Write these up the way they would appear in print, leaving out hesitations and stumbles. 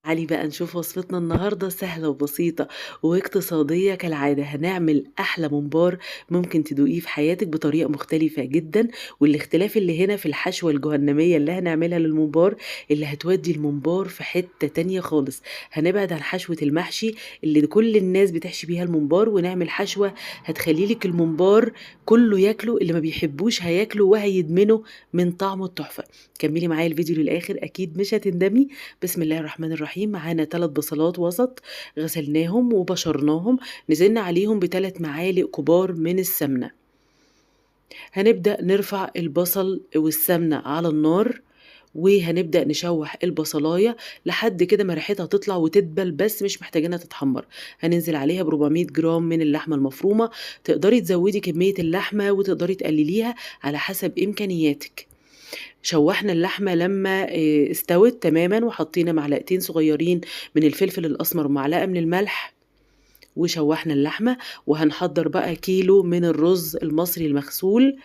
تعالي بقى نشوف وصفتنا النهاردة سهلة وبسيطة واقتصادية كالعادة. هنعمل أحلى ممبار ممكن تدوقيه في حياتك بطريقة مختلفة جدا، والاختلاف اللي هنا في الحشوة الجهنمية اللي هنعملها للممبار اللي هتودي الممبار في حتة تانية خالص. هنبعد عن حشوة المحشي اللي كل الناس بتحشي بيها الممبار، ونعمل حشوة هتخلي لك الممبار كله ياكله، اللي ما بيحبوش هياكله وهيدمنه من طعمه التحفة. كملي معايا الفيديو للآخر أكيد مش هتندمي. بسم الله الرحمن الرحيم. معانا 3 بصلات وسط غسلناهم وبشرناهم، نزلنا عليهم ب3 معالق كبار من السمنة. هنبدأ نرفع البصل والسمنة على النار، وهنبدأ نشوح البصلاية لحد كده ما ريحتها تطلع وتدبل، بس مش محتاجينها تتحمر. هننزل عليها ب400 جرام من اللحمة المفرومة، تقدري تزودي كمية اللحمة وتقدري تقلليها على حسب إمكانياتك. شوحنا اللحمة لما استوت تماما، وحطينا معلقتين صغيرين من الفلفل الأسمر ومعلقة من الملح، وشوحنا اللحمة. وهنحضر بقى كيلو من الرز المصري المغسول،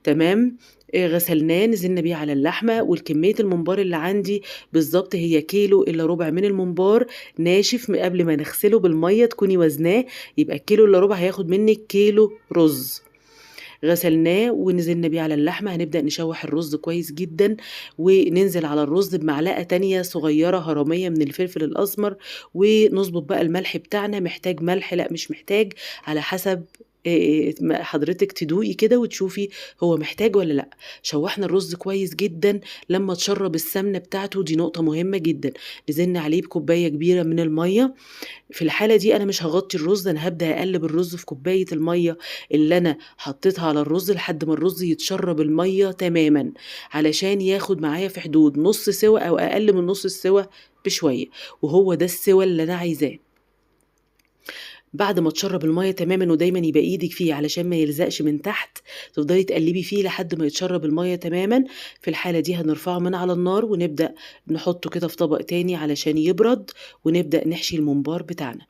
تمام، غسلناه نزلنا بيه على اللحمة. والكمية الممبار اللي عندي بالظبط هي كيلو إلا ربع من الممبار ناشف قبل ما نغسله بالمية تكوني وزناه، يبقى الكيلو إلا ربع هياخد منك كيلو رز. غسلناه ونزلنا بيه على اللحمة. هنبدأ نشوح الرز كويس جدا، وننزل على الرز بمعلقة تانية صغيرة هرمية من الفلفل الأسمر، ونظبط بقى الملح بتاعنا. محتاج ملح؟ لا مش محتاج، على حسب ما حضرتك تدوقي كده وتشوفي هو محتاج ولا لا. شوحنا الرز كويس جدا لما تشرب السمنة بتاعته، دي نقطة مهمة جدا. نزلنا عليه بكوباية كبيرة من المية. في الحالة دي أنا مش هغطي الرز، أنا هبدأ أقلب الرز في كوباية المية اللي أنا حطيتها على الرز لحد ما الرز يتشرب المية تماما، علشان ياخد معايا في حدود نص سوا أو أقل من نص السوا بشوية، وهو ده السوا اللي أنا عايزاه. بعد ما تشرب المية تماما، ودايما يبقى ايدك فيه علشان ما يلزقش من تحت، تفضلي تقلبي فيه لحد ما يتشرب المية تماما. في الحالة دي هنرفعه من على النار ونبدأ نحطه كده في طبق تاني علشان يبرد، ونبدأ نحشي الممبار بتاعنا.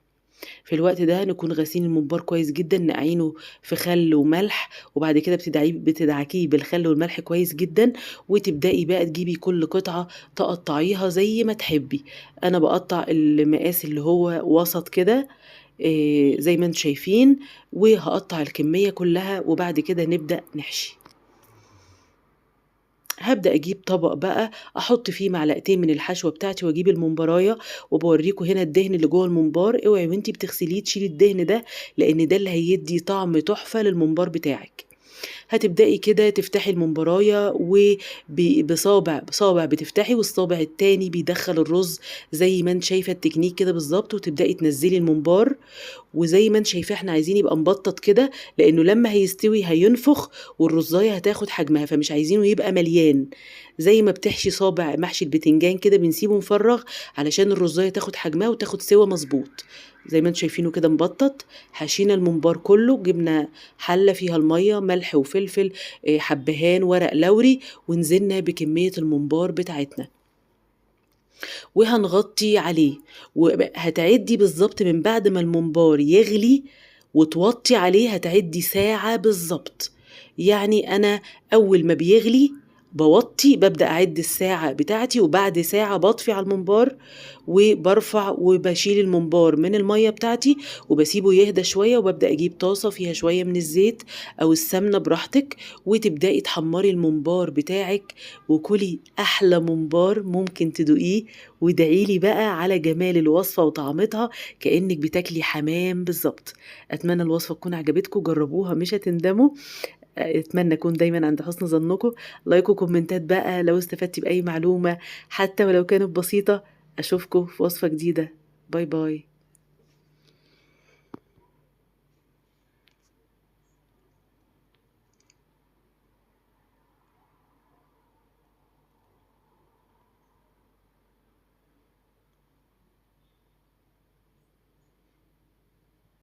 في الوقت ده نكون غاسلين الممبار كويس جدا، نقعينه في خل وملح، وبعد كده بتدعكيه بالخل والملح كويس جدا، وتبدأي بقى تجيبي كل قطعة تقطعيها زي ما تحبي. أنا بقطع المقاس اللي هو وسط كده، زي ما انتم شايفين، وهقطع الكمية كلها، وبعد كده نبدأ نحشي. هبدأ أجيب طبق بقى أحط فيه معلقتين من الحشوة بتاعتي، وأجيب الممبراية، وبوريكم هنا الدهن اللي جوه الممبار. اوعي وانتي بتغسليه تشيلي الدهن ده، لأن ده اللي هيدي طعم تحفة للممبار بتاعك. هتبدأي كده تفتحي الممبراية، وبصابع بصابع بتفتحي، والصابع التاني بيدخل الرز زي ما انت شايفة التكنيك كده بالظبط، وتبدأي تنزلي الممبار. وزي ما انت شايفاه احنا عايزين يبقى مبطط كده، لانه لما هيستوي هينفخ والرزايه هتاخد حجمها، فمش عايزينه يبقى مليان. زي ما بتحشي صابع محشي البتنجان كده بنسيبه مفرغ علشان الرزايه تاخد حجمها وتاخد سوا مظبوط. زي ما انتم شايفينه كده مبطط. حشينا الممبار كله، جبنا حله فيها الميه، ملح وفلفل، حبهان، ورق لوري، ونزلنا بكميه الممبار بتاعتنا، وهنغطي عليه. وهتعدي بالظبط من بعد ما الممبار يغلي وتوطي عليه هتعدي ساعة بالظبط. يعني أنا أول ما بيغلي بوطي، ببدأ أعد الساعة بتاعتي، وبعد ساعة بطفي على الممبار وبرفع وبشيل الممبار من المية بتاعتي وبسيبه يهدى شوية، وببدأ أجيب طاسة فيها شوية من الزيت أو السمنة براحتك، وتبدأي تحمري الممبار بتاعك، وكلي أحلى ممبار ممكن تدوقيه، وادعيلي بقى على جمال الوصفة وطعمتها كأنك بتاكلي حمام بالظبط. أتمنى الوصفة تكون عجبتكم، جربوها مش هتندموا. اتمنى اكون دايما عند حسن ظنكم. like وكومنتات بقى لو استفدتي باي معلومه حتى ولو كانت بسيطه. اشوفكم في وصفه جديده. bye bye.